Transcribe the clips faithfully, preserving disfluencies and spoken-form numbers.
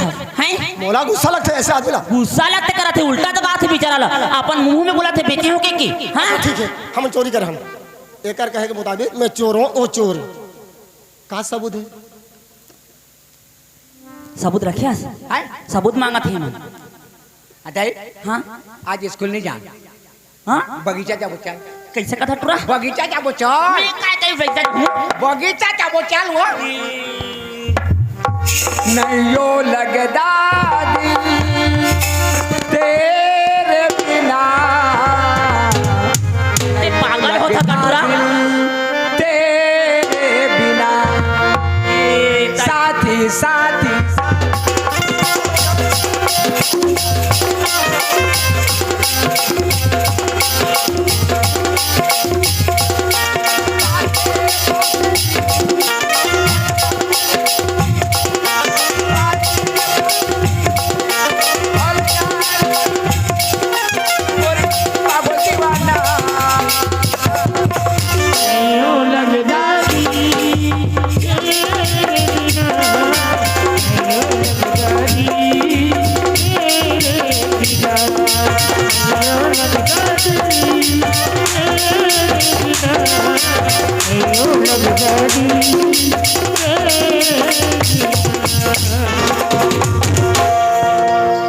हैं? मोला गुस्सा लगथे ऐसे आदमी ला। गुस्सा लगथे करत हे, उल्टा दबात हे बेचारा ला। अपन मुंह में बोलत हे, बेचे हो के की? हाँ? ठीक है, हम चोरी करे हन। एकर कहे के मुताबिक मैं चोर हूँ, वो चोर। का सबूत है? सबूत रखे हस? हैं? सबूत मांगत हे मन। अजय, हाँ? आज स्कूल नहीं जान। हाँ? बगीचा जाबो चल। कैसे कथा टुरा? बगीचा जाबो चल। मैं काय कही बगीचा? बगीचा जाबो चल वो। नहीं यो लगदा दिल तेरे बिना। ते पागल होता का टुरा? तेरे बिना। ए, साथी, साथी, साथी।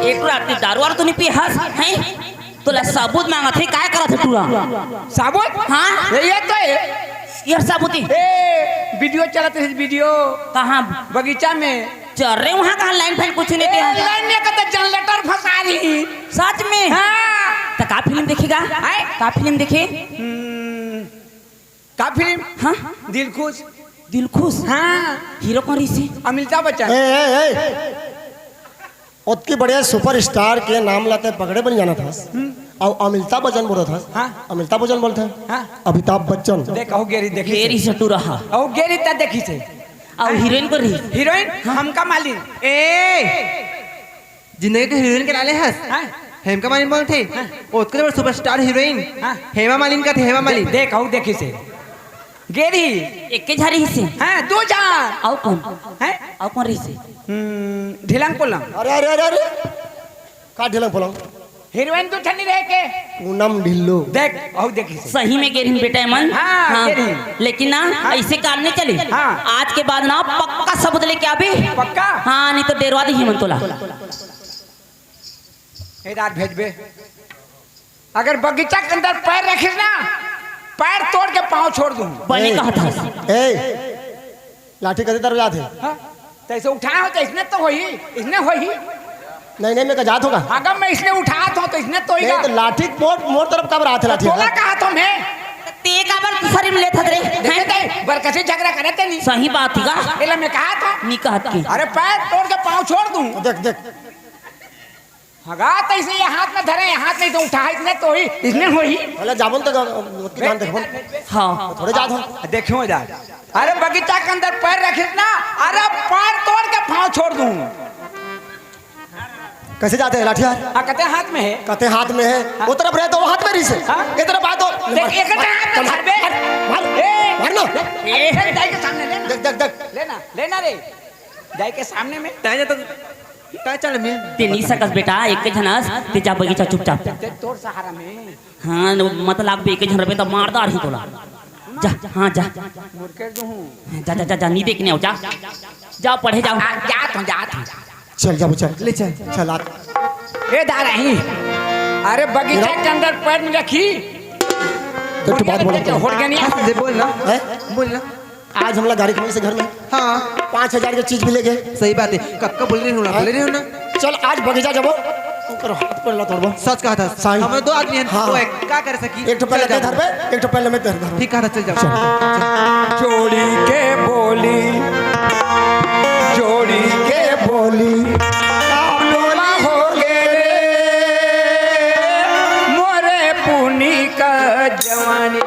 एक रात के दारू वारू तो नहीं पी हस, हैं? तोला सबूत मांगत हे, काय करत हे टूरा? सबूत? हाँ? ये, ये तो है। ये सबूत ही। ए, वीडियो चलत हे, वीडियो। कहाँ? बगीचा में। चल रे, वहाँ कहाँ लाइन फाइन कुछ नहीं ए, दिया। लाइन नहीं कहते, जनरेटर फंसा रही। सच में? हाँ। तो का फिल्म देखेगा? हैं? का फिल्म देखे? हम्म, का फिल्म? हाँ? दिल खुश। दिल खुश? हाँ। हीरो कौन रही से? अमिताभ बच्चन। ए, ए, ए। ओतकी बढ़िया सुपरस्टार के नाम ला ते पकड़े बर जानत हस। हम्म। अउ अमिताभ बच्चन बोलत हस। हाँ। अमिताभ बच्चन बोलत हे। हाँ। अमिताभ बच्चन। देख, अहू गेरी देखी गेरी से। सटुरा हा। अहू गेरी त देखी से। अउ हीरोइन को रही? हीरोइन? हाँ। हमका मालिन। ए! जिंदगी के हीरोइन के लाले हस? हाँ। हेमका मालिन बोलथे। हाँ। ओतके बड़ सुपरस्टार हीरोइन। हाँ। हेमा मालिन का थे, हेमा मालिन। देख, अहू देखी से। गेरी। एके झन रहिसे। हाँ, दू झन। अउ कौन? हैं? अउ कौन रहिसे? हम्म, ढिलंग पोलंग। अरे, अरे, अरे, अरे। का ढिलंग पोलंग? हीरोइन दू ठन रहे के। पूनम ढिल्लो। देख, अउ देखी से। सही में गेरहिन बेटा एमन। हाँ, हाँ। गेरहिन। लेकिन ना, हाँ। ऐसे काम नहीं चली। हाँ। आज के बाद ना पक्का सबूत लेके आबे। पक्का? हाँ, नहीं तो डेरवा दिही मन तोला। ए दार भेजबे। अगर बगीचा के अंदर पैर रखिस ना, पैर तोड़ के पाँव छोड़ दूँ। बने ए, कहत हस। ए, लाठी कते तरफ जात हे? हाँ? तैसे उठाए हो तो इसने तो होही, इसने होही। नहीं, नहीं, मैं का जात होगा। अगर मैं इसने उठात हूँ तो इसने तो नहीं, होहीगा। तो लाठी मोर, मोर तरफ कब रात है तो लाठी? तोला कहा तो मैं। ते काबर शरीर में लेत हस रे? देखे हैं? ते, बरकसी झगड़ा करे ते नहीं। सही बात ही का? एला मैं कहा था। नहीं कहत के। अरे पैर तोड़ के पाँव छोड़ दूँ। देख, देख। हगा, तैसे ये हाथ में धरे, ये हाथ नहीं तो उठा, इसने तो होही, इसने होही। पहले जाबो न तो ग-, उसकी जान देखबो न। हाँ। थोड़े जात हो। देखियो जा। अरे बगीचा के अंदर पैर रखिस ना, अरे पैर तोड़ के पाँव छोड़ दूँ। कैसे जात हे लाठियार? हाँ, कते हाथ में है। कते हाथ में है। हाँ। वो तरफ रहे तो वो हाथ में रहिसे। हाँ। ये तरफ आए तो देख, एक हाथ में मार, धरबे। मार, मार, ए, मार ना। ए, ए, दाई के सामने लेना। देख, देख, देख। लेना, लेना रे। दाई के सामने में। ताजा तो काय चल में? ते नहीं सकस बेटा, एक झन अस, ते जा बगीचा चुपचाप। ते तोर सहारा में। हाँ, न, मतलब एक झन रबे तो मार डारही तोला। जा, हाँ, जा। मुरकेर जो हूँ। जा, जा, जा, जा, नहीं देखने आओ, जा। जा, पढ़े जाओ। आ, जात हूँ, जात हूँ। चल, जाबो, चल। ले चल। चल, आ। ए, दार आही। अरे, बगीचा मेरा के अंदर पैर में रखी। तो तू बात बोल। होड़ गया नहीं। हाँ, दे बोल ना। हैं? बोल ना। आज हमला गाड़ी खड़ी से घर में हाँ। पाँच हजार के चीज मिले गे। सही बात है, कक्का बोल रहे हो ना, बोल रहे हो ना। चल, आज बगीचा जाबो, ओकर हाथ पैर ला तोड़बो। सच कहा था। सही। हम दो आदमी हैं, हाँ। वो एक, का कर सकी? एक ठो पहले चल ते जाओ। धरबे, एक ठो पहले मैं ते धरबो। ठीक कहा था, चल जाओ। चल। जोड़ी के बोली, जोड़ी के बोली, आप लोला हो गे रे, मोरे पुनी का जवानी।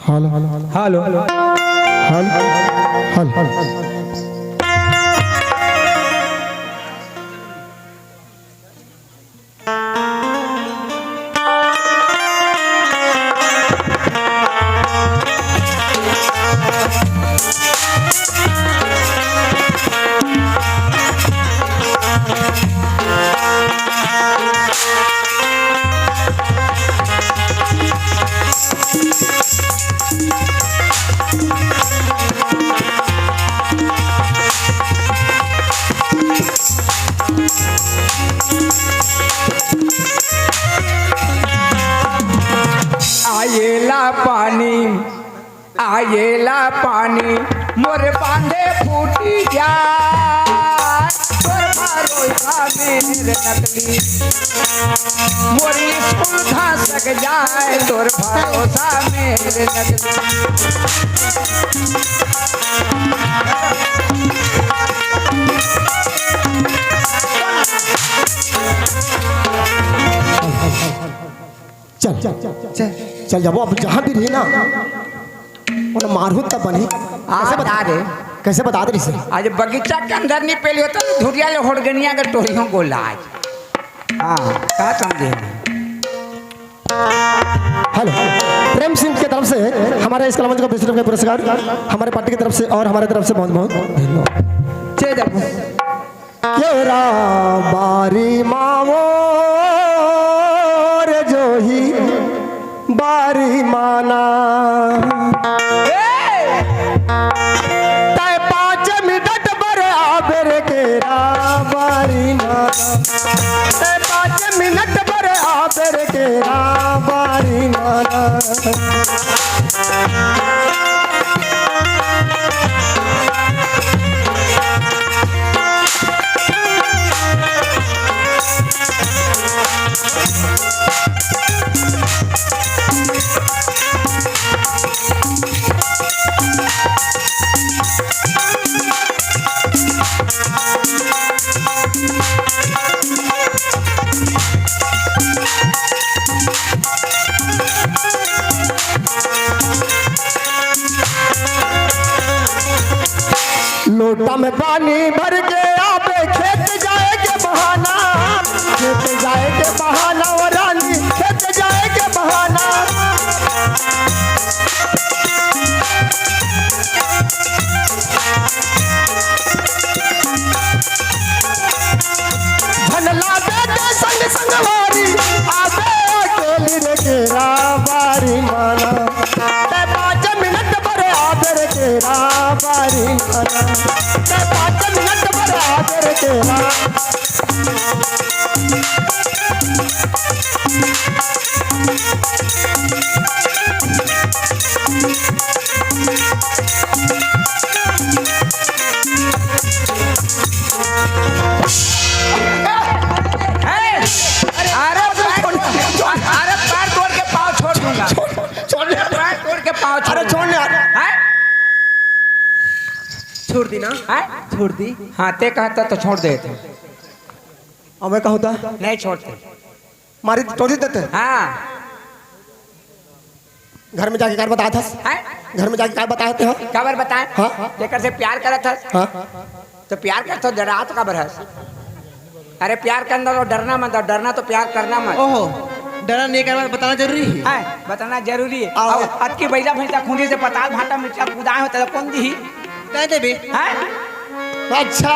Hello, hello, hello. Hello, hello, hello. आएला पानी, आएला पानी, मोर बांधे फूटी जाए, तोर भरोसा मेर नकली, मोर स्कूल धसक जाए, तोर भरोसा मेर नकली। चल, चल, चल, चल। चल जाबो, अब जहाँ भी रही ना, ओला मारहू त बनही। आ, कैसे बता, बता दे। कैसे बता दे इसे? आज बगीचा के अंदर नहीं पेली होता तो धुरिया ले होड़गनिया के टोरियों गोला आज। हाँ, का समझे? हेलो, प्रेम सिंह की तरफ से हमारे इस कलामंच को बीस रुपये पुरस्कार, हमारे पार्टी की तरफ से और हमारे तरफ से बहुत बहुत धन्यवाद। जय जगन्नाथ। केरा बारी मावो रे जोही बारी माना। तै पाँच मिनट बर आबे रे केरा बारी माना। तै पाँच मिनट बर आबे रे केरा बारी माना। लोटा में पानी भर के आबे खेत जाए के बहाना, खेत जाए के बहाना ओ रानी, खेत जाए के बहाना। भनला बेटे संग संगवारी, आबे अकेली रे केरा बारी माना। तै पाँच मिनट बर आबे रे केरा बारी माना। तै पाँच मिनट बर आबे रे केरा। अरे, अरे, पैर, अरे, पैर तोड़ के पाँव छोड़ दूंगा। छोड़, छोड़ ले। पैर तोड़ के पाँव छोड़ अरे, दूंगा। छोड़ ले यार। हैं? छोड़ दी ना? हैं? छोड़ दी। हाँ, ते कहता तो छोड़ देते। अब मैं कहूँ तो? नहीं छोड़ते। मारी तोड़ी देते। हाँ। घर में जाके का बतात हस? हैं? घर में जाके का बतात हस? काबर बताए? हाँ? जेकर से प्यार करत हस? हाँ? तो प्यार करत हो, डरात काबर हस? अरे प्यार करना तो डरना मत, और डरना तो प्यार करना मत। ओहो, डरना नहीं करना बताना जरूरी है। हैं? बताना जरूरी है। आओ। अब अतकी बैला भैंसा खूंदी से पताल भाटा मिर्चा कुदाए हो, तो कौन दी? कह दे बे। हैं? अच्छा,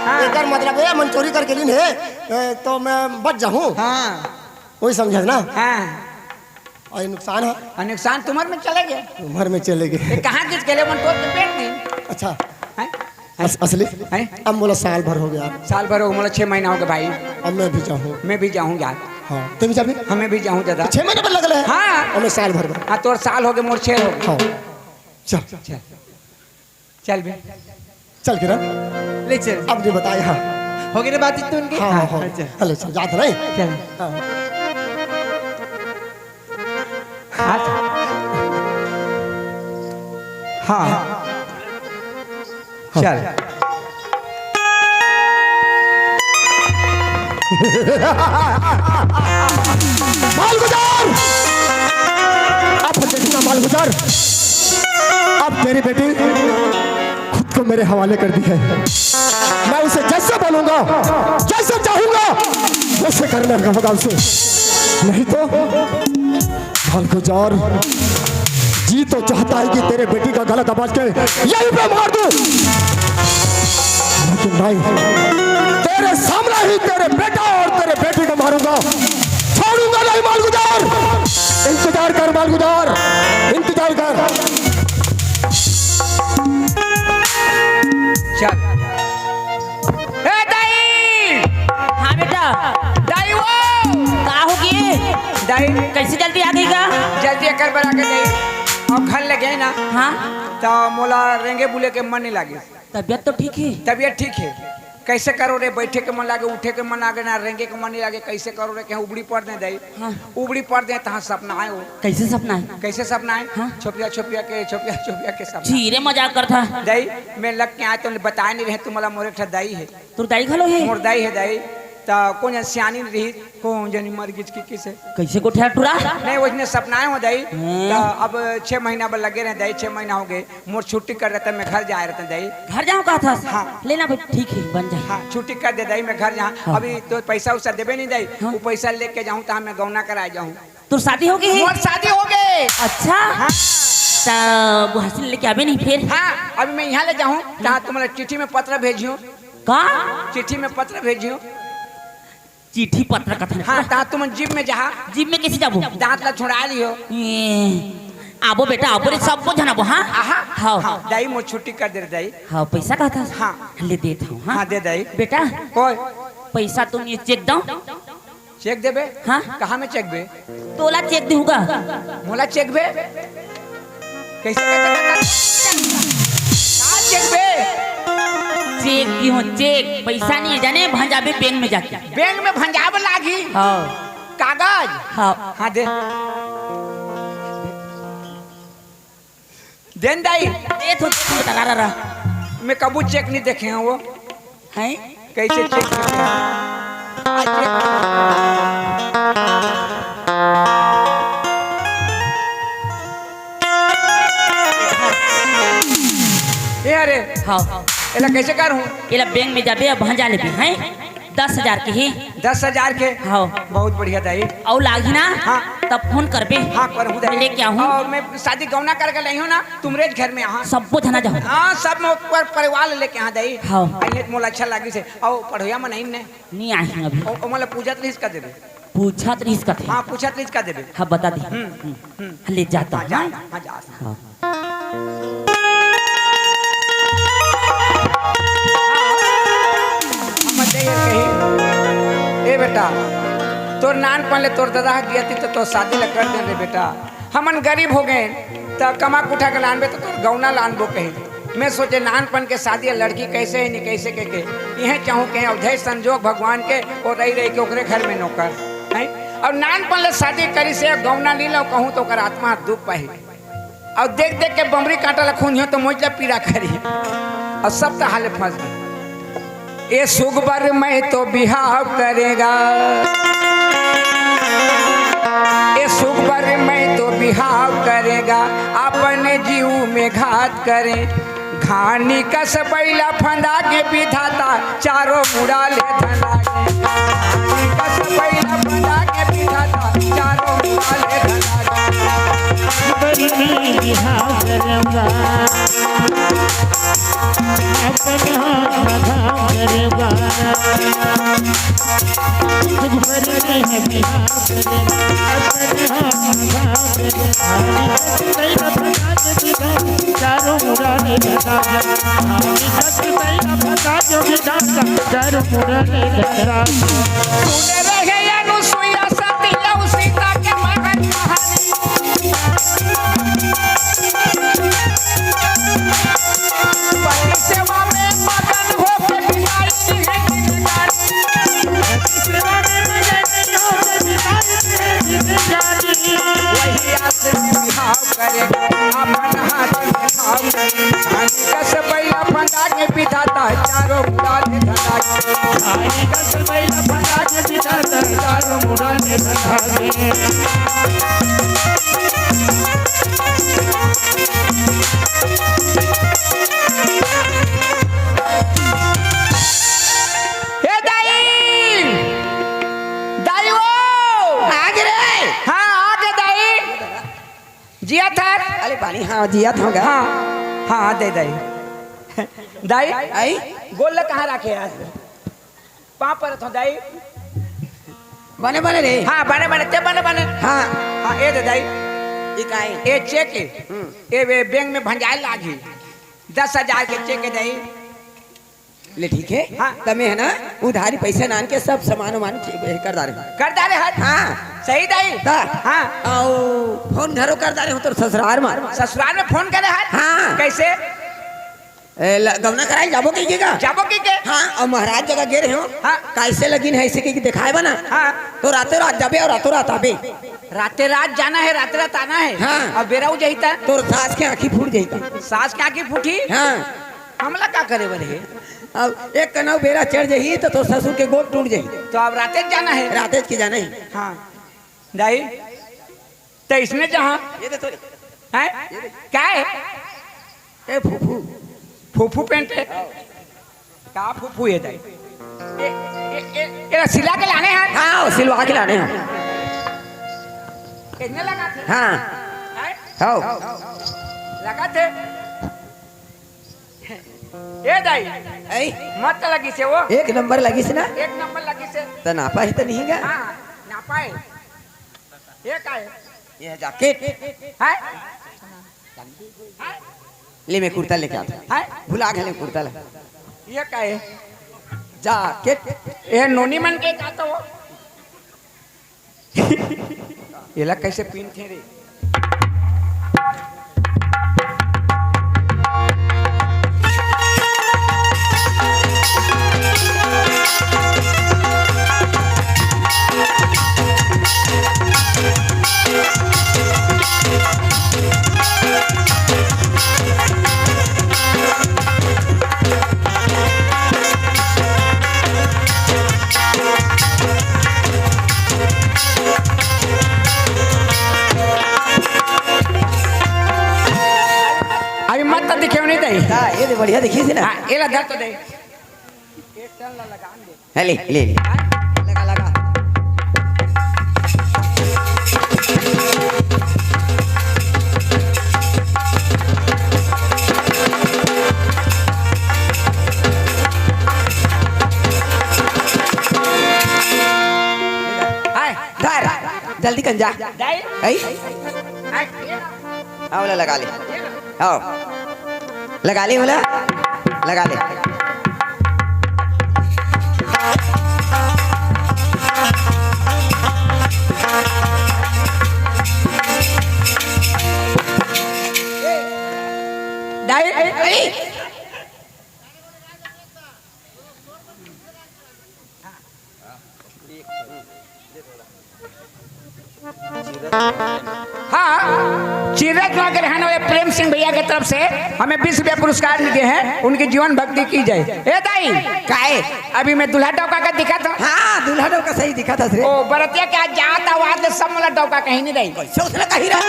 हाँ। एकर मतलब है, मन चोरी करके लीन है, ए, तो मैं बच जाऊँ? हाँ। वही समझे ना? हाँ। और ये नुकसान है? और नुकसान तुम्हारे में चले गए। तुम्हारे में चले गए। ये कहाँ किस गेले मन तो पेट नहीं। अच्छा। हैं? अस-, असली? हैं? अब मोला साल भर हो गया। साल भर हो, मोला छह महीना हो गया भाई। अब मैं भी जाऊँ। मैं भी जाऊँ यार। हाँ, तुम भी जाबे? हमें भी जाऊँ दादा। छह महीने पर लगल है? हाँ। अब मैं साल भर में। हाँ, तोर साल हो गए, मोर छह हो गए। हाँ। चल। चल। चल बे। चल किरण। ले चल। अब जो बताए, हाँ। हो गई ना बातचीत तो उनकी? हाँ, हाँ, हाँ। चल। हेलो, चल, जात नहीं? चल। हाँ। हाँ। हाँ। चल। मालगुजार! अब देखना मालगुजार, अब तेरी बेटी खुद को मेरे हवाले कर दी है। मैं उसे जैसे बोलूंगा, जैसे चाहूंगा, वैसे करना होगा उसे। नहीं तो मालगुजार, जी तो चाहता है कि तेरे बेटी का गला दबा के यहीं पे मार दूं, लेकिन नहीं, तेरे सामने ही तेरे बेटा और तेरे बेटी को मारूंगा, छोड़ूंगा नहीं मालगुजार। इंतजार कर मालगुजार, इंतजार कर। चल। ए दाई! हाँ बेटा। दाई वो! का हो गई? दाई। कैसे जल्दी आ गई का? जल्दी एकर बर आ के दाई। अब घर ले गए ना। हाँ? तो मोला रेंगे बुले के मन नहीं लागे। तबीयत तो ठीक है? तबीयत ठीक है। कैसे करो रे, बैठे के मन लागे, उठे के मन लागे ना, रेंगे के मन नहीं लागे, कैसे करो रे, कहीं उबड़ी पड़ दे दाई। हाँ। उबड़ी पड़ दे, तहाँ सपना आए हो। कैसे सपना है? कैसे सपना है? हाँ। छोपिया, छोपिया के, छोपिया, छोपिया के सपना। छी रे, मजाक करता। दाई, मैं लग के आए तो बताए नहीं रहे, तुम्हारा मोरे एक ठा दाई है। तोर दाई घलो हे? मोर दाई हे दाई। त कोन जन सियानी रही, कोन जनी मर गिस कि किसे। कैसे गोठिया टुरा? नहीं, वइसने सपनाए हो दाई। हैं? त अब छह महीना बर लगे रहे दाई, छह महीना हो गए। मोर छुट्टी कर रहता, मैं घर जाए रहता दाई। घर जाओ कहा था? हाँ। लेना भाई, ठीक है, बन जाए। हाँ, छुट्टी कर दे दाई, मैं घर जाऊँ। हाँ। अभी तो पैसा उसा देबे नहीं दाई, हाँ। वो पैसा लेके जाऊँ तो मैं गौना कराए जाऊँ। तोर शादी हो गई है? मोर शादी हो गए। अच्छा। हाँ। त वो हसीन लेके आबे नहीं फिर? हाँ, अभी मैं यहाँ ले जाऊँ, तहाँ तुम्हारा चिट्ठी में पत्र भेजियो। का? चिट्ठी में पत्र भेजियो। चिट्ठी पत्र कथन? हाँ, तहाँ तुम जीप में जहाँ। जीप में कैसे जाबो? दांत ला छुड़ा लियो। ए, आबो बेटा, आबो रे, सबो झन आबो, हाँ? आहा। हाँ। हाँ, दाई मोर छुट्टी कर दे रे दाई। हाँ, पैसा कहा था? हाँ। ले देत हूँ, हाँ? हाँ, दे दाई। बेटा, कोई? पैसा तुम ये चेक दो। चेक देबे? हाँ। कहाँ में चेक बे? तोला चेक देहूँगा। मोला चेक बे? कैसे, कैसे, कैसे? का चेक बे? चेक की हो, चेक। पैसा नहीं है जाने, भंजाबे बैंक में जाके। बैंक में भंजाब लागी? हाँ। कागज? हाँ। हाँ, दे। देन दाई। ए, तो, तो, रा, रा, रा। मैं कबू चेक नहीं देखे हैं वो। हैं? कैसे चेक देखे हैं? आ, चेक। ए, अरे। हाँ। एला कैसे कर हूँ? एला बैंक में जाबे, अब भंजा लेबे, हैं? दस हजार के ही। दस हजार के? हाँ। बहुत बढ़िया दाई। अउ लागी ना? हाँ। तब फोन करबे। हाँ, करहूँ दाई। लेके आहूँ। और मैं शादी गौना करके नहीं हूँ ना, तुमरे घर में आहा। सबो झना जाहूँ। हाँ, सब मैं ऊपर परिवार लेके आहा दाई। हाँ। आइए, मोला अच्छा लागिस हे। अउ पढ़ोइया मन आइन ने? नहीं आए हैं अभी। ओ, ओ, मोला पूछत रहिस का देबे? पूछत रहिस का थे? हाँ, पूछत रहिस का देबे? हाँ, बता दी। हम्म, हम्म। हम्म। ले जाता हाँ, हूँ। जा, हाँ, जा। हाँ। हमर दे ये कही, ए बेटा, तोर नानपन ले तोर ददा ह जियत ही त तोर शादी ल कर दे रे बेटा। हमन गरीब हो गए, त कमा कुठा के लानबे त तोर गौना लानबो कही। मैं सोचे नानपन के शादी ह लड़की कैसे है, नहीं कैसे के, के। इहें चाहूँ कहे अवधेश संजोग भगवान के, ओ रही रही के ओकरे घर में नौकर। हैं? और नानपन ले शादी करिस हे, गौना नी लव कहूँ त ओकर आत्मा दुख पाही। अउ देख देख के बमरी कांटा ला खूंदियो तो मोइच ला पीरा करी। अउ सब त हाले फंस गे। ए सुगबर मैं तो बिहाव करेगा, ए सुगबर मैं तो बिहाव करेगा, अपन जीव में घात करे। घानी कस बैला फंदा के विधाता, चारों मुड़ा ले धना गे। घानी कस बैला फंदा के विधाता, चारों मुड़ा ले धना गे। बड़ी में बिहाव करूंगा, अपना बधाव करूंगा। बड़ी में बिहाव करूंगा, अपना बधाव करूंगा। चारों मुरादे बता दे। चारों मुरादे बता दे। सुन रहे अनुसुईया सती अउ सीता के महल कहानी। करे अपन हाथ में भाव। धानी कस बैला फंदा के विधाता, चारों मुड़ा में धरा। धानी कस बैला फंदा के विधाता, चारों मुड़ा में धरा। ए दाई, दाई वो। आगे रे। हाँ, आगे दाई। जिया था। अरे पानी, हाँ, जिया था गा। हाँ, हाँ, हाँ, दे दाई। दाई, आई? गोल ला कहाँ रखे यार? पाँव परत हो दाई। बने, बने रे। हाँ, बने, बने, ते बने, बने। हाँ। हाँ, ए दे दाई। ई काहे? ए चेक है। हम्म। ए वे बैंक में भंजाए लागी। दस हजार के चेक है दाई। ले ठीक है। हाँ। तमे है ना, उधारी पैसा नान के सब सामान वामान ठी-, ए, कर डारे। कर डारे हर? हाँ। सही दाई। ता? हाँ। अउ फोन घरो कर डारे हो तोर ससुरार में। ससुरार में फोन करे हर? हाँ। कैसे? ए, ल-, गौना कराए जाबो कहिके का? जाबो कहिके? हाँ, अउ महाराज जगह गे रहे हो। हाँ। कैसे लगिन है ऐसे कहिके दिखाए बना। हाँ। तो रातों रात जाबे अउ रातों रात आबे। राते रात जाना है, राते रात आना है। हाँ। अब बेरा हो जाई ता? तोर सास के आँखी फूट जाई ता। सास के आँखी फूटी? हाँ। हमला का करे बर हे? अब एक कनव बेरा चढ़ जाही तो तोर ससुर के गोड़ टूट जाही। तो अब राते जाना है। राते के जाना है। हाँ। दाई, तो इसने जहाँ ये दे तो। हैं? क्या है? ए फूफू। फूफू पेंट है? का फूफू है दाई? ए, ए, ए, ए, सिला के लाने हैं? हाँ, सिलवा के लाने हैं। इतने लगा थे? हाँ। हैं? हाँ। लगा थे? ए दाई, ऐ? मत लगी से वो। एक नंबर लगी से ना? एक नंबर लगी से। त नापा ही तो नहीं गा? हाँ, नापा है। ये का है? ये है जैकेट। है? है? ले मैं कुर्ता लेके आता। है? भुला गए कुर्ता ले। ये का है? जैकेट। ये नोनी मन के का तो वो? एला कैसे पीनथे रे? अभी मत तो दिखे नहीं दे। हाँ, ये दे बढ़िया दिखी थी ना। हाँ, ये ला धर तो दे। एक टन ला लगान दे। है, ले, ले, ले। लगा, लगा। हाय। धर, जल्दी कन जा। दाई। आई? हाय। आओ, ले लगा ले। आओ। लगा ले, बोला। लगा ले। दाई। आई। हाँ, चिरक नगर है ना, प्रेम सिंह भैया के तरफ से हमें बीस रुपया पुरस्कार मिले हैं, उनकी जीवन भक्ति की जय। ए दाई, काहे? अभी मैं दूल्हा डौका का दिखा था। हाँ, दूल्हा डौका सही दिखा था रे। ओ, बरतिया क्या जात आवाज ले सब मोला डौका कहीं नहीं दाई। कैसे उसने कही रहा?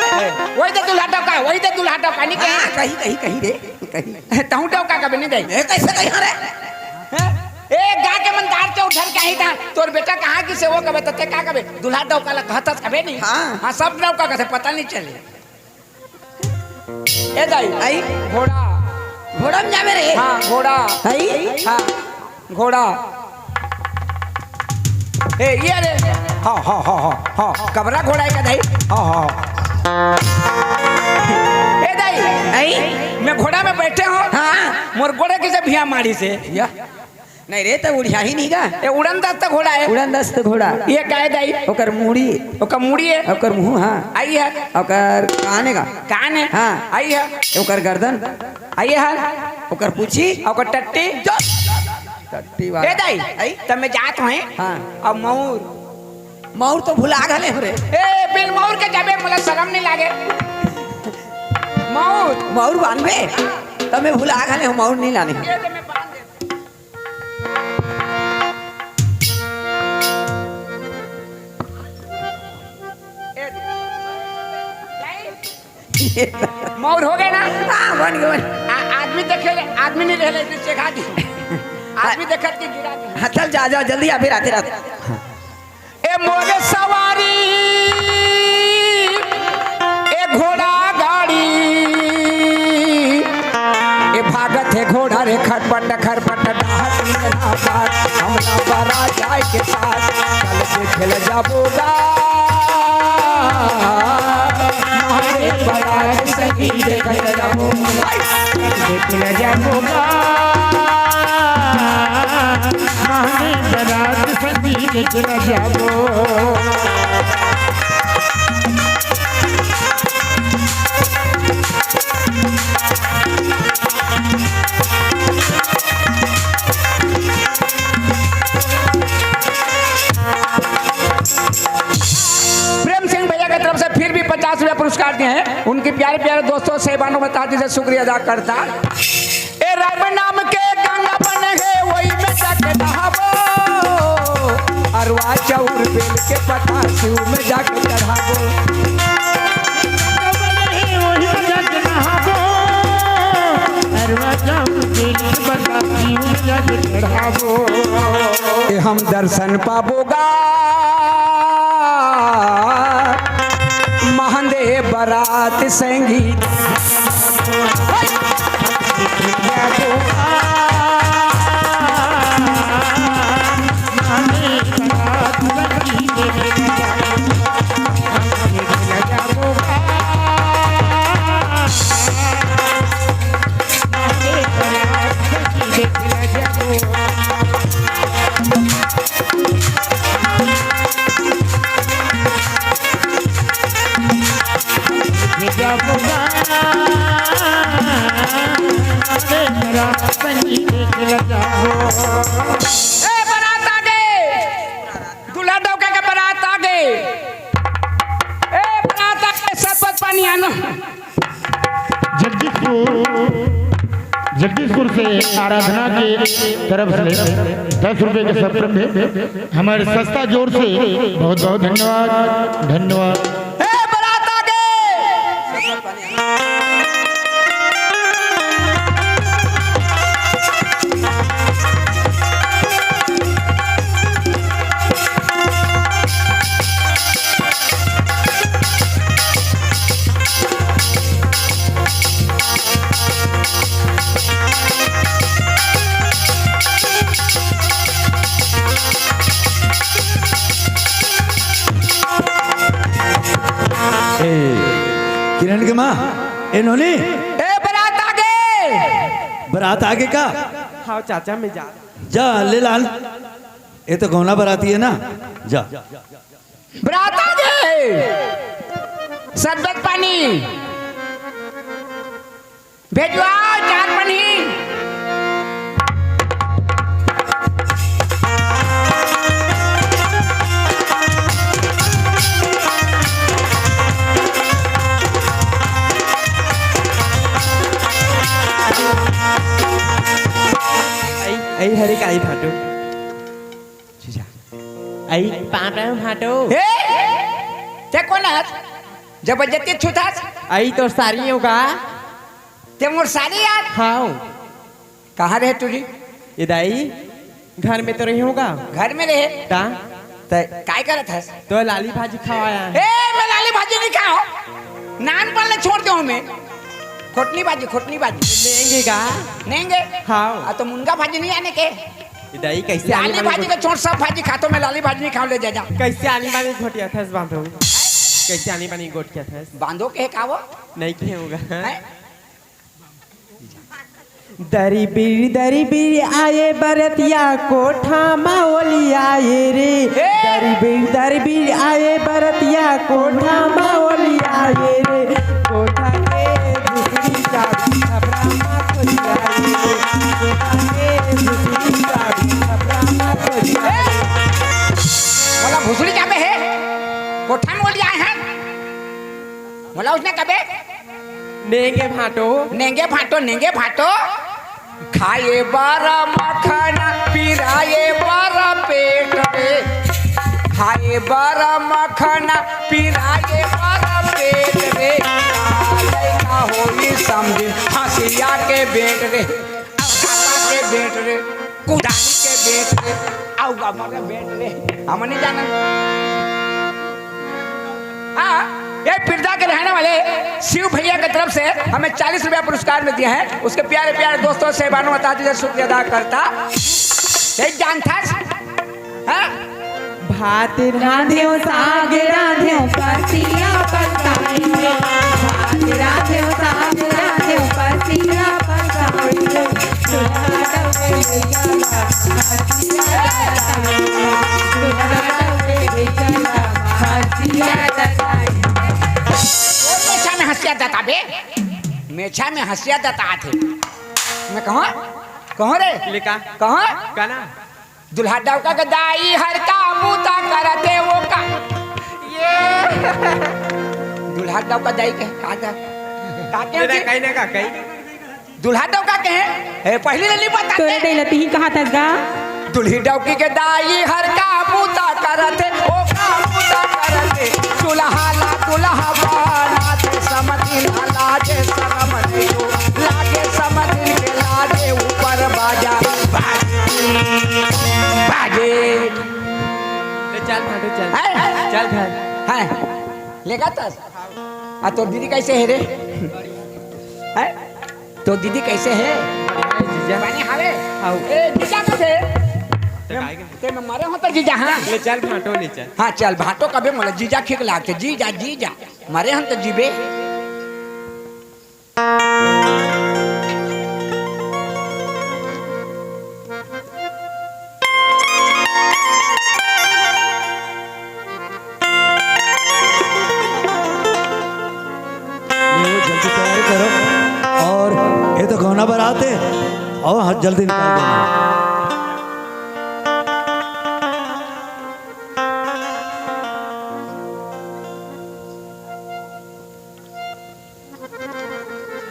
वही दे दूल्हा डौका, वही दे दूल्हा डौका, नहीं हाँ, कहीं। कहीं, कहीं, कहीं रे, कहीं। तहूँ डौका कभी नहीं दाई। ए, कैसे कही रे? हैं? ए, गा के मन दार चौधर कहीं था, तोर बेटा कहाँ की से वो कबे, तो ते का कबे? दूल्हा डौका ला कहत हस कबे नहीं? हाँ। हाँ, सब डौका कहते, पता नहीं चले। ए दाई, आई? घोड़ा। घोड़ा में जावे रे। हाँ, घोड़ा। आई? हाँ, घोड़ा। ए, ये रे। हाँ, हाँ, हाँ, हाँ, हाँ। कबरा घोड़ा है का दाई? हाँ, हाँ। ए दाई, आई? मैं घोड़ा में बैठे हूँ। हाँ। मोर गोड़े किसे भिया मारी से? या। नहीं रे, तो उड़िया ही नहीं गा। ए, उड़न दस्त घोड़ा है। उड़न दस्त घोड़ा। ये का है दाई? ओकर मुड़ी। ओकर मुड़ी है। ओकर मुंह, हाँ। आई है। ओकर कान है का? कान है। हाँ। आई है। ओकर गर्दन। आई है। ओकर पूछी। ओकर टट्टी। टट्टी वाला। ए दाई, आई? तब मैं जात हूँ। हाँ। अब मऊर। मऊर तो भुला गले हो रे। ए, बिन मऊर के जाबे, मोला शरम नहीं लागे। मउर बांधबे, त मैं भुला घले हूँ, मउर नहीं लाने। मउर हो गए ना? हाँ, बन गए, बन। आ-, आदमी देखे ले, आदमी नहीं रहले, इतने चेखा दी। आदमी देखत के गिरा दी। हाँ, चल जा, जा, जल्दी आ, फिर आते रहते। ए मोरे सवारी, ए घोड़ा गाड़ी, ए भागत हे घोड़ा रे खरपट खरपट, डहर में ना बाट, हम ना बरा जाए के साथ, चल देखे ल जाबो गा। मारे बरात सखी देखे ल जाबो, देखे ल जाबो गा। मारे बरात सखी देखे ल जाबो। प्रेम सिंह भैया की तरफ से फिर भी पचास रुपया पुरस्कार दिए हैं। उनके प्यारे प्यारे दोस्तों, साहिबानों, बता दीजिए, शुक्रिया अदा करता। ए राम नाम के गंगा बन हे, वही में जाके नहाबो। अरवा चाउर बेल के पता शिव में जाके चढ़ाबो। ए हम दर्शन पाबो गा। महंदे बरात संगीत। ए, बरात आ गे। दूल्हा डौका के बरात आ गे। ए, बरात आ गे, शरबत पानी आना। जगदीशपुर, जगदीशपुर से आराधना के तरफ से दस रुपए के सत्रम है। हमारे सस्ता जोर से बहुत बहुत धन्यवाद, धन्यवाद। ए, बरात आ गे। ए, किरण के माँ, ए नोनी। ए, बरात आ गे। बरात आ गे का? हाँ चाचा, मैं जा। जा, ले लान। ए तो गौना बराती है ना, जा। बरात आ गे। शरबत पानी। भेजवाओ चार पन्नी। आई, आई हरे काई फाटो। जीजा। आई पाटा फाटो। ए! ते कोन हस? जबरदस्ती छूथस? आई तोर सारी होगा। ते मोर सारी यार? हाँ। कहाँ रहे टूरी? ए दाई, घर में तो रहे होगा। घर में रहे? ता? ते काय करत हस? तो लाली भाजी खवाया। ए, मैं लाली भाजी नहीं खाओ। नान पर ले छोड़ दो हमें। खोटनी भाजी, खोटनी भाजी। लेंगे का? लेंगे। हाँ। आ, तो मुनगा भाजी नहीं आने के? ए दाई, कैसे आनी लाली बानी भाजी गोट- का छोड़, सब भाजी खातो मैं, लाली भाजी नहीं खाओ, ले जा, जा। कैसे आनी बानी घोटिया थस बांधो? कैसे आनी बानी गोटिया थस? बांधो के का वो? नहीं के होगा। हैं? दरी बीर, दरी बीर आए बरतिया, कोठा मा ओली आए रे। ए! दरी बीर, दरी बीर आए बरतिया, कोठा मा ओली आए रे। कोठा के दूसरी चाबी छपरा मा खोली आए रे। कोठा के दूसरी चाबी छपरा मा खोली आए रे। मोला भुसड़ी जाबे हे, कोठा में ओली आए हैं। मोला उसने कबे नेंगे भांटो। नेंगे भांटो, नेंगे भांटो। खाए बर मखन, पिराए बर पेट रे। खाए बर मखन, पिराए बर पेट रे। लइका होई समझिन हंसिया के बेट रे। अवकाता के बेट रे। कुदारी के बेट रे। अउ गमर के बेट रे। हम नहीं जानन। हाँ, ये पिरदा के रहने वाले शिव भैया की तरफ से हमें चालीस रुपया पुरस्कार में दिए हैं। उसके प्यारे प्यारे दोस्तों से बानो अता जी से शुक्रिया अदा करता। ये जानता है? हाँ? भात रांधेव, साग रांधेव, परसिया पकाई। भात रांधेव, साग रांधेव, परसिया पकाई। तोर मेछा में हंसिया दताबे, मेछा में हंसिया दतात हे। मैं कहूँ, कहूँ रे? ले का? कहूँ? का ना? दुल्हा डौका के दाई हर का बूता करत हे वो का। ये दुल्हा डौका दाई के का का? का के ले ना, होती? कहीं ना का, कहीं। दुल्हा डौका के हैं? ए, पहली ले ली बता तोरे दे। दे ला तिही कहा थस गा? दुल्ही डौकी के दाई हर का बूता करत हे, ओ का बूता करत हे। दुल्हा ला दुल्हा बनात हे, समधिन लाजे शरम नहीं हो। लागे समधिन के लाजे ऊपर बाजा। बाजे, बाजे। ले चल भांटो चल। है? चल घर। है। लेगा तस? आ, तोर दीदी कैसे हे रे? हैं? तोर दीदी कैसे हे? जीजा। बने हवे? हाउ। ए, जीजा तो थे। ते काय के? ते मैं मरे हो तो जीजा, हाँ? ले चल भांटो, ले चल। हाँ, चल, भांटो कबे मोला जीजा ठीक लागथे। जीजा, जीजा। मरे हम तो जीबे। लो, जल्दी तैयारी करो। और ये तो गौना बारात है। और हाथ जल्दी निकाल दो।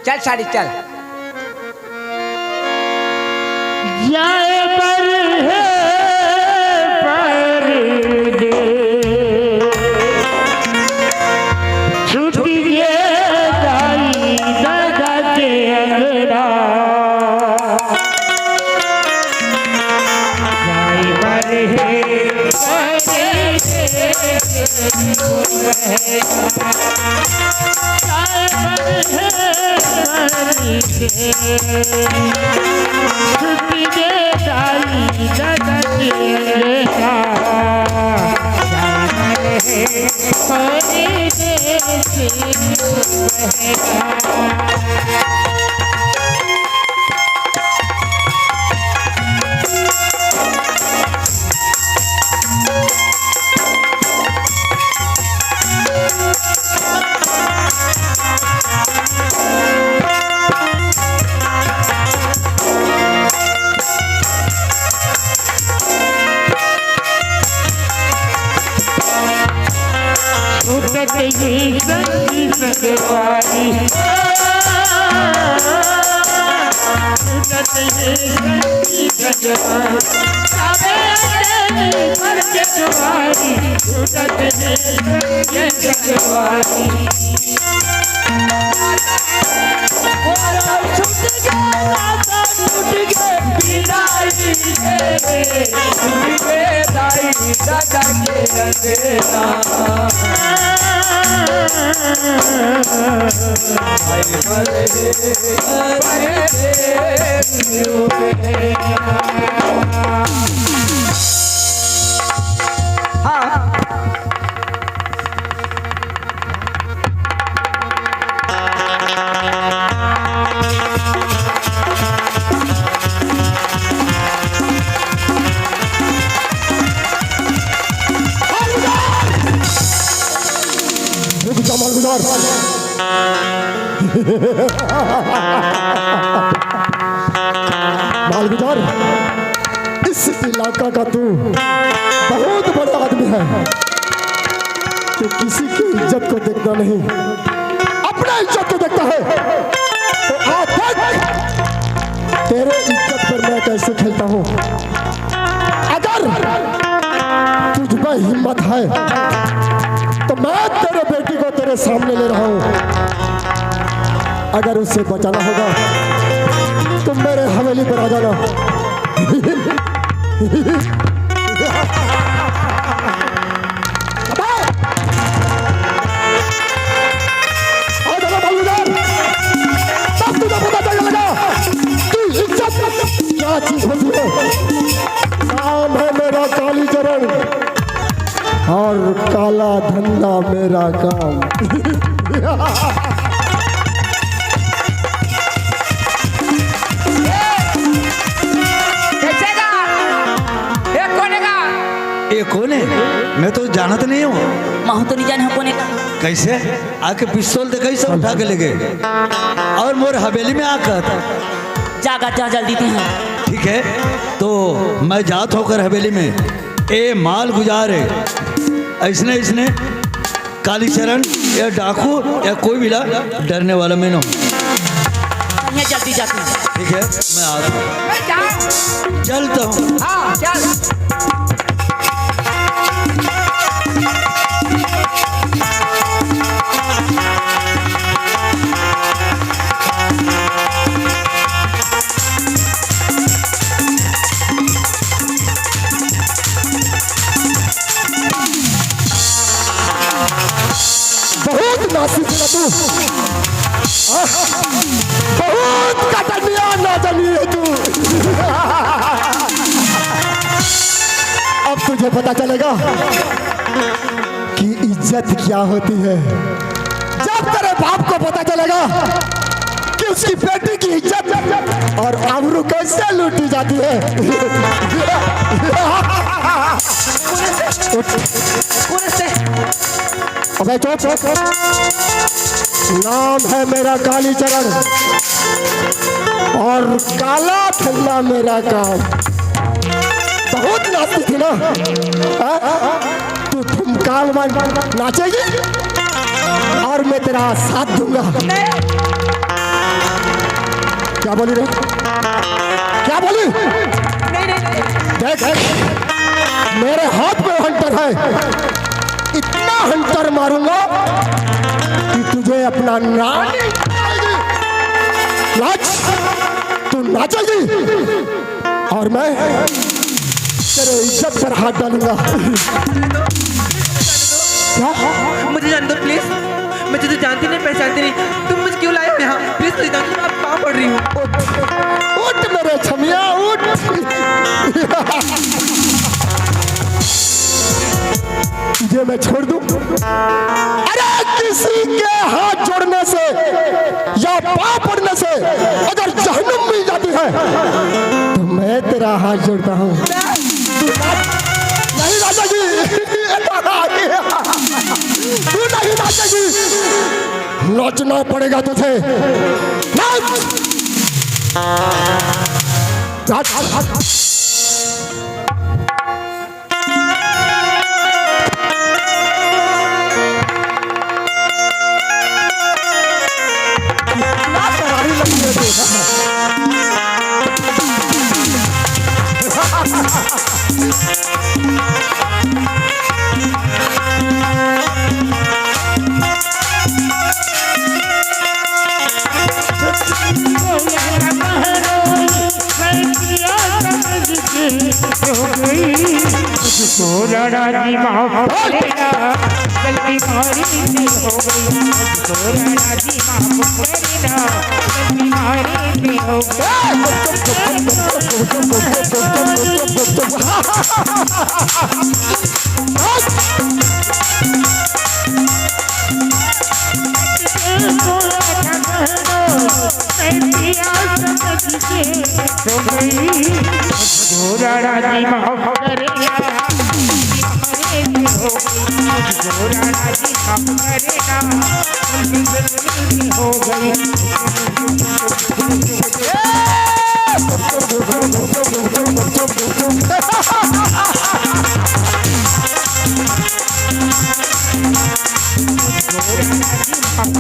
चल साड़ी चल। जाए बर हे परदेस, छूट गे दाई ददा के अंगना। जाए बर हे परदेस, छूटत ही संगी संगवारी, छूटत ही संगी संगवारी, अबे अकेली मर के दुआरी, छूटत ही संगी संगवारी। रुक जा मालगुजार। मालगुजार, इस इलाका का तू बहुत बड़ा आदमी है। तू किसी की इज्जत को देखता नहीं, अपना इज्जत को देखता तो आज देख, तेरे इज्जत पर मैं कैसे खेलता हूँ। अगर तुझ में हिम्मत है तो मैं तेरे बेटी को तेरे सामने ले रहा हूँ। अगर उसे बचाना होगा तो मेरे हवेली पर आ जाना। अबे! आ जाना भागीदार, तब तुझे पता चलेगा कि इज्जत क्या चीज होती है। नाम है मेरा कालीचरण और काला धंधा मेरा काम। कैसे गा? ये कौन है गा? ये कौन है? मैं तो जानत नहीं हूँ। महूँ तो नहीं जाने हूँ कौन है गा। कैसे? आके पिस्तौल दिखाई, सब उठा के ले गए। और मोर हवेली में आकर। जागा जा जल्दी ते हैं। ठीक है, तो मैं जात होकर हवेली में। ए माल गुजार है, ऐसने ऐसने कालीचरण या डाकू या कोई भी ला डरने वाला मैं ना हूँ। भैया जल्दी जाते हैं। ठीक है, मैं आता हूँ। मैं जा- चलता हूँ। हाँ, चल। बहुत नासिक है तू। हाँ? बहुत कटनिया नाचनी है तू। अब तुझे पता चलेगा कि इज्जत क्या होती है। जब तेरे बाप को पता चलेगा कि उसकी बेटी की इज्जत और आबरू कैसे लूटी जाती है। उठ। अबे चुप। नाम है मेरा कालीचरण और काला धंधा मेरा काम। बहुत नाचती थी ना, हाँ? तू धूमकाल में नाचेगी और मैं तेरा साथ दूंगा। क्या बोली रे? क्या बोली? नहीं, नहीं, नहीं। देख, देख, मेरे हाथ में हंटर है, इतना हंटर मारूंगा कि तुझे अपना नानी नाच, तू नाचेगी और मैं तेरे इज्जत पर हाथ डालूंगा। क्या? मुझे जाने दो प्लीज, मैं तुझे जानती नहीं, पहचानती नहीं, तुम मुझे क्यों लाए हो यहाँ? प्लीज मुझे जाने दो, मैं आपके पाँव पड़ रही हूँ। उठ, उठ मेरे छमिया, उठ। तुझे मैं छोड़ दूं? अरे किसी के हाथ जोड़ने से या पाँव पड़ने से अगर जहन्नुम मिल जाती है तो मैं तेरा हाथ जोड़ता हूँ। तू नाच नहीं, राजा जी। तू नहीं नाचेगी, नाचना पड़ेगा तुझे। नाच। नाच, नाच, नाच। मुझको राणा जी माफ कर देना, गलती मारी से हो गई। मुझको राणा जी माफ कर देना, गलती मारी से हो गई। राणा जी माफ कर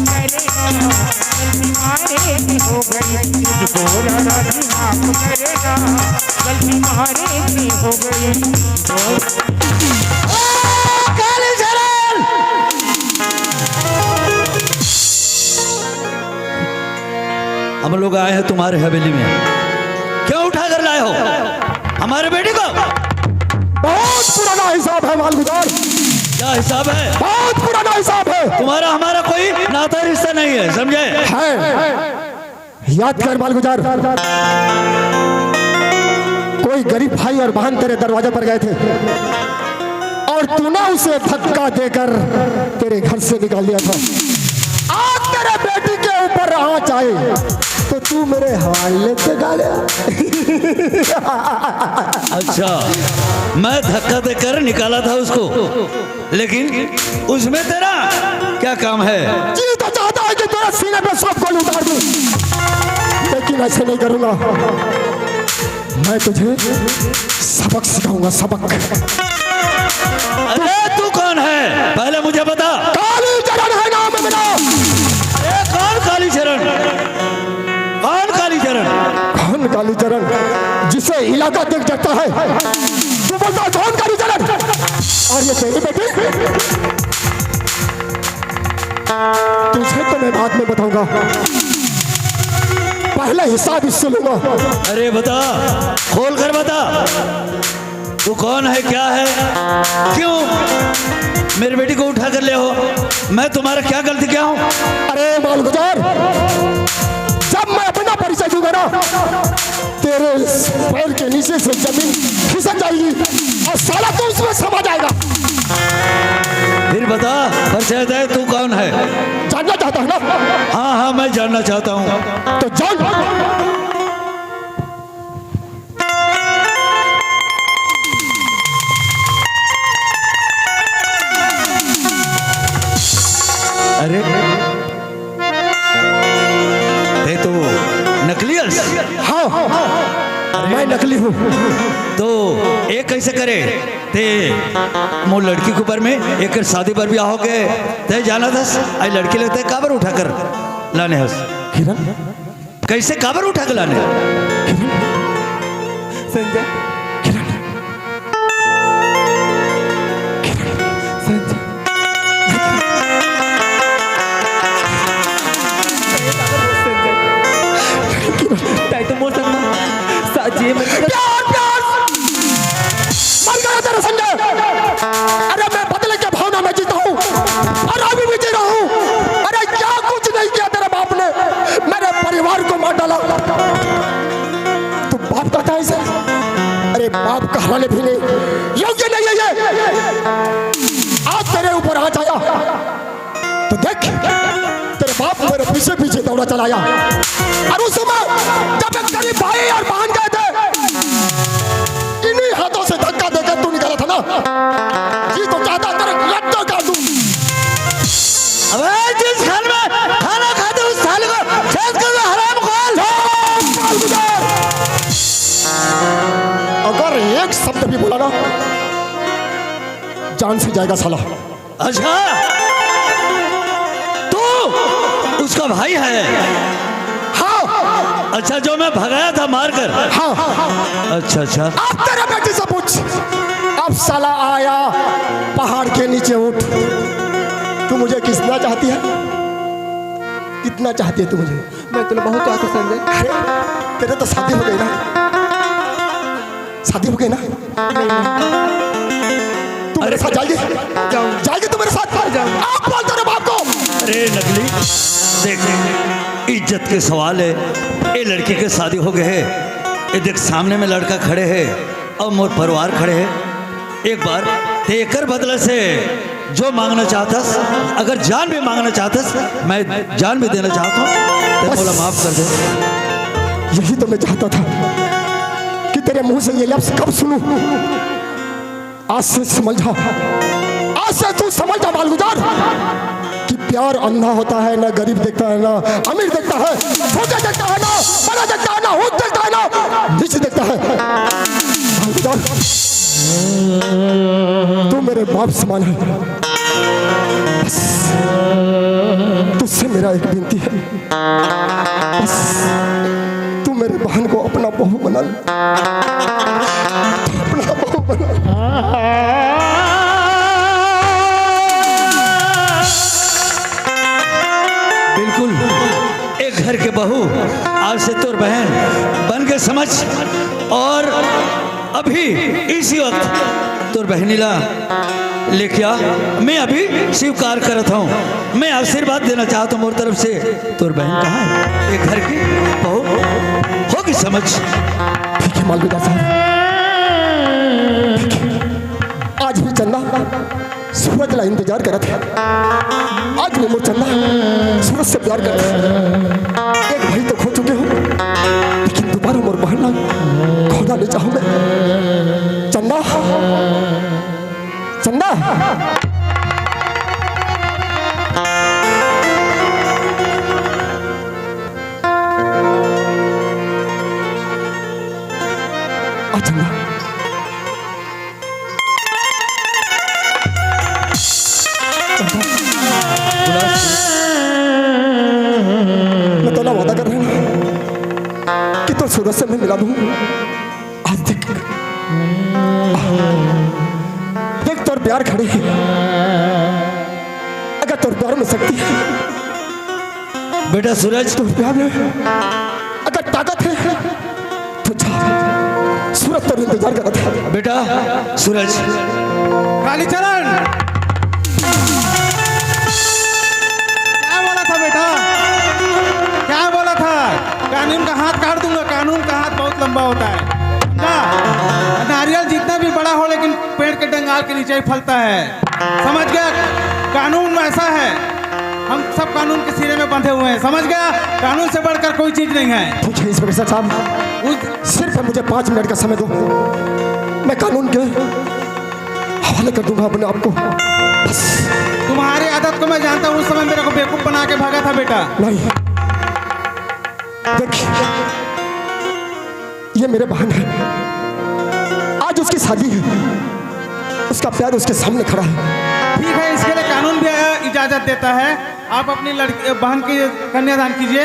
देना। तुम्हारे से हो गई, तुझको राधा जी माफ करेगा, गलती तुम्हारे से हो गई। कालीचरण! हम लोग आए हैं तुम्हारे हवेली में, क्यों उठा कर लाए हो हमारे बेटी को? बहुत पुराना हिसाब है मालगुजार। क्या हिसाब है? बहुत पुराना हिसाब है। तुम्हारा हमारा कोई नाता रिश्ता नहीं है, समझे? है। याद कर मालगुजार, कोई गरीब भाई और बहन तेरे दरवाजे पर गए थे और तूने उसे धक्का देकर तेरे घर से निकाल दिया था। आज तेरे बेटी के ऊपर आँच आए तो तू मेरे हवाले से गाले। अच्छा, मैं धक्का देकर निकाला था उसको, लेकिन उसमें तेरा क्या काम है? जी तो चाहता है कि तेरे सीने पे सब गोली उतार दूं, लेकिन ऐसे नहीं करूंगा। मैं तुझे सबक सिखाऊंगा, सबक। अरे तू कौन है, पहले मुझे बता। कालीचरण है नाम मेरा। अरे कौन कालीचरण? कौन कालीचरण? कौन कालीचरण? जिसे इलाका देख डरता है। तू बोलता है कौन कालीचरण? और ये तेरी बेटी? तुझे तो मैं बाद में बताऊंगा, पहले हिसाब इससे लूंगा। अरे बता, खोल कर बता, तू कौन है, क्या है, क्यों मेरी बेटी को उठा कर ले हो? मैं तुम्हारा क्या गलती किया हूँ? अरे मालगुजार, जब मैं अपना परिचय दूंगा ना, तेरे पैर के नीचे से जमीन खिसक जाएगी और साला तू उसमें समा जाएगा। फिर बता, परिचय दे, तू कौन है? जानना चाहता है ना? हाँ हाँ, मैं जानना चाहता हूँ। तो जान। अरे, ते तो नकली हस। हाँ, मैं नकली हूँ। तो एक कैसे करे? ते मोर लड़की के ऊपर में एक शादी पर भी आओगे, ते जाना था, आई लड़की लगते काबर उठा कर लाने हस। किरण, कैसे काबर उठा के लाने? संजय। किरण। किरण। संजय। ताई तो मोर संग मा साजिए मत कर। प्यार, प्यार। मर गया तेरा संजय। अरे मैं बदले के भावना में जीता हूँ और अभी भी जी रहा हूँ। अरे क्या कुछ नहीं किया तेरे बाप ने, मेरे परिवार को मार डाला। तू बाप कहता है इसे? अरे बाप कहलाने भी नहीं योग्य नहीं है ये। आज तेरे ऊपर आँच आया तो देख, तेरे बाप मेरे पीछे पीछे दौड़ा चला आया। और उस समय जब मैं गरीब भाई और बहन गए थे, इन्हीं हाथों से धक्का देकर तू निकाला था ना। जी तो चाहता तेरे लट्टों का तू। अबे जिस घर में खाना खाते उस साले को छेद कर दो, हराम खोल। अगर एक शब्द भी बोला ना, जान से जाएगा साला। अच्छा, तू उसका भाई है? हाँ। अच्छा, जो मैं भगाया था मारकर? हाँ। अच्छा, अच्छा। अब तेरे बेटी से पूछ। अब साला आया पहाड़ के नीचे उठ। तू मुझे कितना चाहती है? कितना चाहती है तू मुझे? मैं तुला बहुत चाहता हूँ, संजय। अरे, तेरे तो शादी हो गई ना? शादी हो गई ना? नहीं, नहीं। तू मेरे साथ जाएगी? जाऊँ। जाएगी तू मेरे साथ? जाऊँ। आप बोल तेरे बाप को। अरे नकली, देख, इज्जत के सवाल है। ये लड़की के शादी हो गए है। ये देख, सामने में लड़का खड़े है और मोर परिवार खड़े है। एक बार ते एकर बदले से जो मांगना चाहतस, अगर जान भी मांगना चाहतस, मैं जान भी देना चाहता हूँ। ते बस। मोला माफ कर दे। यही तो मैं चाहता था कि तेरे मुंह से ये लफ्ज कब सुनूं। आज से समझ जा, आज से तू समझ जा मालगुजार, कि प्यार अंधा होता है, ना गरीब देखता है, ना अमीर देखता है, छोटे देखता है, ना बड़ा देखता है, ना ऊंच देखता है, ना नीचे देखता है। मालगुजार, तू मेरे बाप समान है। बस, तुझसे मेरा एक विनती है, बस तू मेरे बहन को अपना बहू बना ले, अपना बहू बना ले। बिल्कुल, एक घर के बहू आज से तोर बहन बन के समझ, और अभी इसी वक्त तोर बहनी ला लेके आ। मैं अभी स्वीकार करत हूँ, मैं आशीर्वाद देना चाहता हूँ मोर तरफ से। तोर बहन कहाँ है? एक घर की बहू होगी समझ। ठीक है मालगुजार साहब, ठीक है। आज भी चंदा सूरज ला इंतजार करत है। आज भी मोर चंदा सूरज से प्यार करत है। एक भाई तो खो चुके हो, लेकिन दोबारा मोर बहन ला खोना नहीं चाहूँ मैं। चंदा, चंदा। आ चंदा। मैं तोला वादा कर रहा हूँ कि तोर सूरज से मैं मिला दूँ। आज देख, देख तोर प्यार खड़े है। अगर तोर प्यार में शक्ति है, बेटा सूरज, तोर प्यार में अगर ताकत है तो जा, सूरज तोर इंतजार करत है। बेटा सूरज। कालीचरण, क्या बोला था बेटा, क्या बोला था? कानून का हाथ काट दूंगा। कानून का हाथ बहुत लंबा होता है, समझा? नारियल जितना भी बड़ा हो, लेकिन पेड़ के डंगाल के नीचे ही फलता है, समझ गया? कानून वैसा है, हम सब कानून के सिरे में बंधे हुए हैं, समझ गया? कानून से बढ़कर कोई चीज नहीं है। ठीक है इंस्पेक्टर साहब, उस सिर्फ मुझे पाँच मिनट का समय दो, मैं कानून के हवाले कर दूंगा अपने आप को। बस तुम्हारी आदत को मैं जानता हूँ। उस समय मेरे को बेवकूफ बना के भागा था बेटा। नहीं, देखिए, ये मेरे बहन है, आज उसकी शादी है, उसका प्यार उसके सामने खड़ा है। ठीक है, इसके लिए कानून भी इजाजत देता है। आप अपनी लड़की, बहन की कन्यादान कीजिए,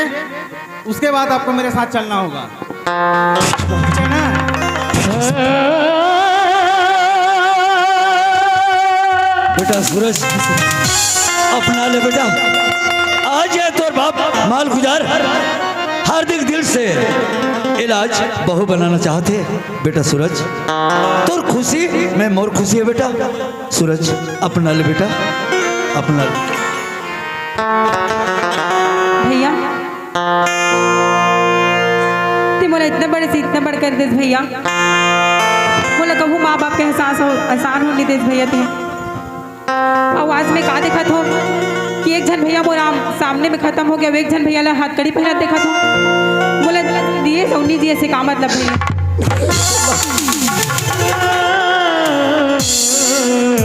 उसके बाद आपको मेरे साथ चलना होगा, ठीक है ना? बेटा सूरज, अपना ले बेटा। आज है तोर बाप मालगुजार, हार्दिक दिल से इलाज बहू बनाना चाहते हैं। बेटा सूरज, तोर खुशी में मोर खुशी है बेटा। सूरज, अपना ले बेटा, अपना ले। भैया, ते मोला इतना बड़े से इतना बड़ कर देस भैया। मोला कहूँ माँ बाप के एहसास हो, एहसान हो नहीं देस भैया ते। अउ आज मैं का देखत हो कि एक झन भैया मोर आम-, सामने में खत्म हो गया, एक झन भैया ला हथकड़ी पहनत देखत हो। मोला दिए सौनी जी ऐसे का मतलब भैया?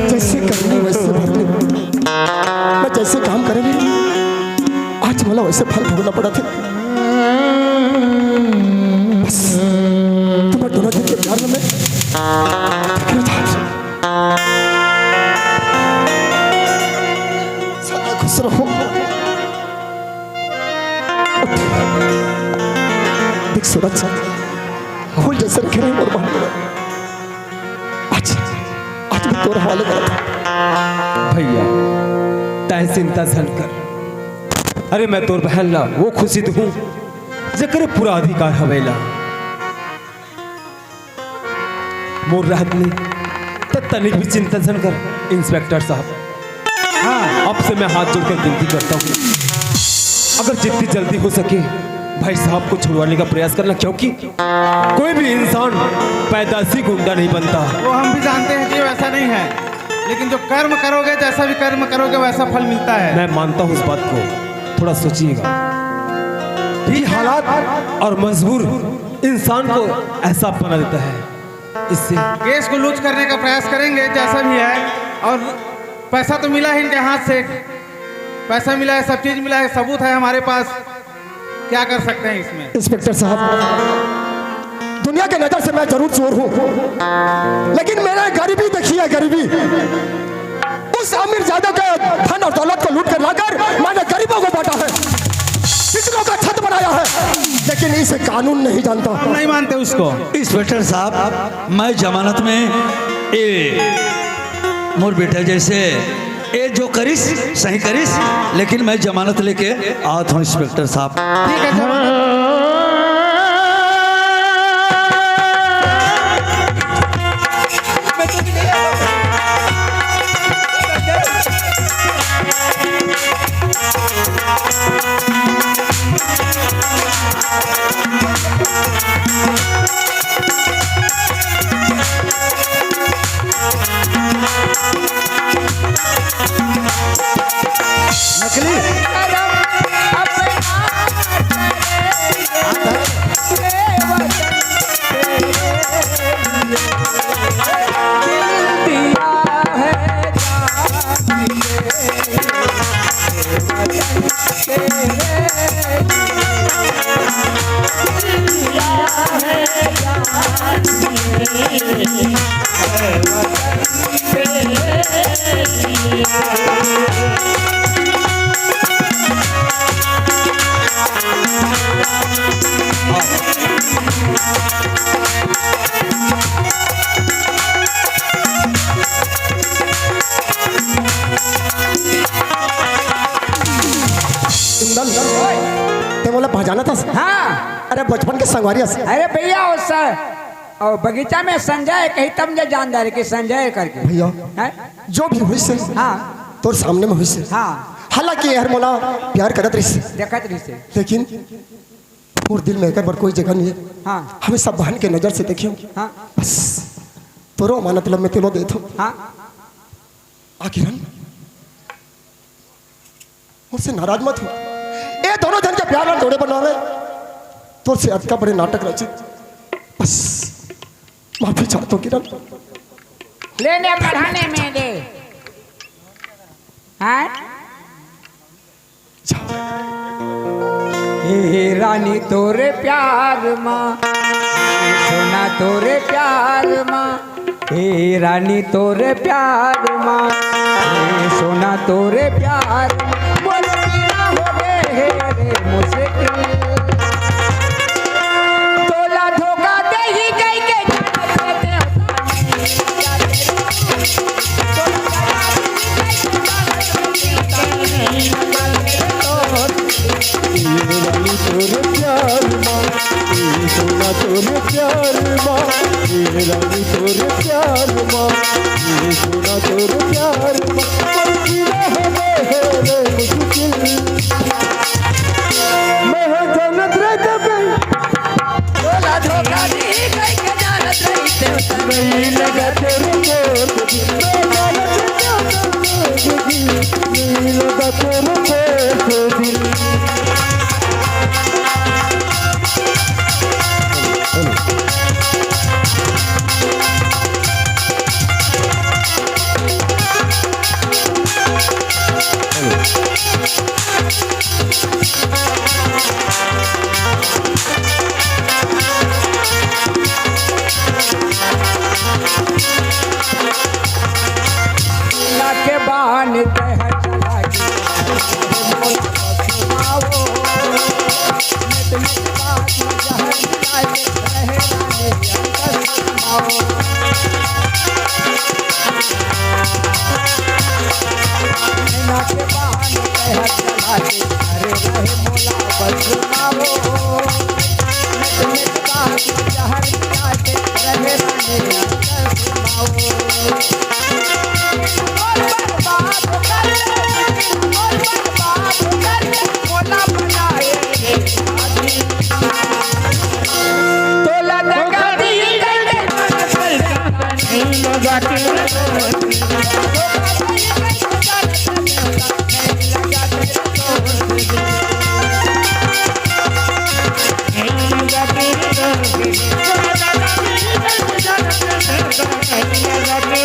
जैसे करनी वैसे भरनी, मैं जैसे काम करेंगे, आज वाला वैसे फल भोगना पड़ा था। बस तुम्हारे दोनों जन के प्यार में मैं सदा खुश रहो। देख सूरज, फूल जैसे रखे रहे मोर बहन। आज, आज मैं तोर हवाले करत हूँ। भैया, तैं चिंता झन कर। अरे, मैं तोर बहन ला वो खुशी दूँ, जेकरे पूरा अधिकार हवे ला। मोर रहत में त तनिक भी चिंता झन कर, इंस्पेक्टर साहब। हाँ, आपसे मैं हाथ जोड़कर विनती करता हूँ, अगर जितनी जल्दी हो सके, भाई साहब को छुड़वाने का प्रयास करना, क्योंकि कोई भी इंसान पैदाशी गुंडा नहीं बनता। वो हम भी जानते हैं जी, वैसा नहीं है, लेकिन जो कर्म करोगे, जैसा भी कर्म करोगे, वैसा फल मिलता है। मैं मानता हूँ उस बात को। थोड़ा सोचिएगा, ये हालात और मजबूर इंसान को ऐसा बना देता है। इससे केस को लूज करने का प्रयास करेंगे, जैसा भी है। और पैसा तो मिला है इनके हाथ से, पैसा मिला है, सब चीज मिला है, सबूत है हमारे पास। क्या कर सकते हैं इसमें? इंस्पेक्टर साहब, दुनिया के नजर से मैं जरूर चोर हूँ, लेकिन मैंने गरीबी देखी है, गरीबी। इस अमीरजादे के धन और दौलत को लूट कर लाकर मैंने गरीबों को बांटा है, बिचलों का छत बनाया है, लेकिन इसे कानून नहीं जानता। हम नहीं मानते उसको। इंस्पेक्टर साहब, मैं जमानत में ए मोर बेटा जैसे ए जो करिस सही करिस, लेकिन मैं जमानत लेके आवत हूँ इंस्पेक्टर साहब। ठीक है, जमानत। नकली। कुंदन, ते मोला पहचानत हस? हाँ। अरे बचपन के संगवारी हस। अरे भैया, वो सर, और बगीचा में संजय कही तब मुझे जान जा रहे कि संजय करके। भैया, हैं? जो भी हुई से, हाँ। तोर सामने में हुई से। हाँ। हालांकि यार मोला प्यार करत रही से। देखत रही से। लेकिन मोर दिल में एकर बर कोई जगह नहीं है। हाँ। हमेशा बहन के नजर से देखियो। हाँ। बस तोरो अमानत लब में तेलो देथो। हाँ। आ किरण, मोर से नाराज मत हो। ए दोनों जन के प्यार ला तोड़े बर ना रहे। तोर से अतका बड़े नाटक रचित। बस माफी चाहतो किरण। लेने पढ़ाने में दे। हाँ? हे रानी तोरे प्यार मा, हे सोना तोरे प्यार मा, हे रानी तोरे प्यार मा, हे सोना तोरे प्यार मा। बोल पीना हो गे हे रे मुश्किल। तोला धोखा देही कहि के जानत रहे देवता। रानी तोरे प्यार मा, ए सोना तोरे प्यार मा, ए रानी तोरे प्यार मा, ए सोना तोरे प्यार मा। कोई जीना हो गे हे रे मुश्किल। मैं हो जानत रहे तब तोला धोखा दी कहि के जानत रहितेंव त नहीं लगा तोर चोट दिल। नहीं लगा तोर चोट दिल। लाके बान तह चला गई।